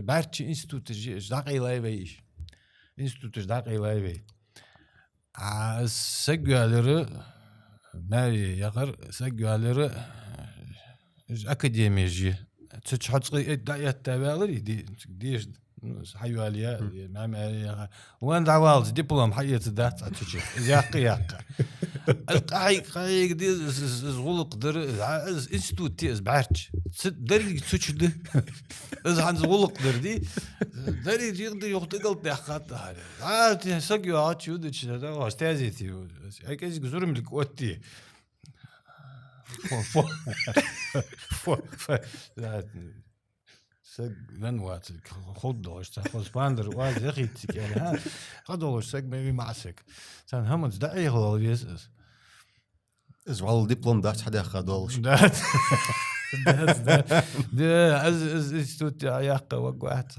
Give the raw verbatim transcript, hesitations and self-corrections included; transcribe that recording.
БӀарчча институташ, уж дӀакъайлай вай уж. Институташ дӀакъайлай вай. А саг йоалаяр, маьре яхар, саг йоалаяр, уж академеш я. Цу чу хьо цкъа а дӀаэтта ваьлар, и де-, деша, ну, хьайоалаяь, Мгм. е мамаре яха. Ван дӀаваллалца диплом хьаэца дац Ӏа цу чу. Из яккха, яккха. Из къахьийга, къахьийга деза, из, из, из гӀулакх дар, а, из институт я из бӀарчча. Цу деррига цу чу да. Из хӀанз гӀулакх дар ди. Деррига юха да, юха тӀакӀалт дехкхад тӀахьара. А, те саг йоагӀача ю дича, да, ваш тезити ю. Ай кӀезига зурмилг отти. Фу, фу. Фу, фу. Да, саг вен вац, худдолаш, ца хоза пандар, ваз яхийта кӀел, ха? Хадолаш саг, ме ви маӀа саг. Цан хӀаманца дӀаихалал веза из. Из валла диплом дац хьадаьха долаш. Да. Да, да. Да, аз, аз институт я яккха ваг вац.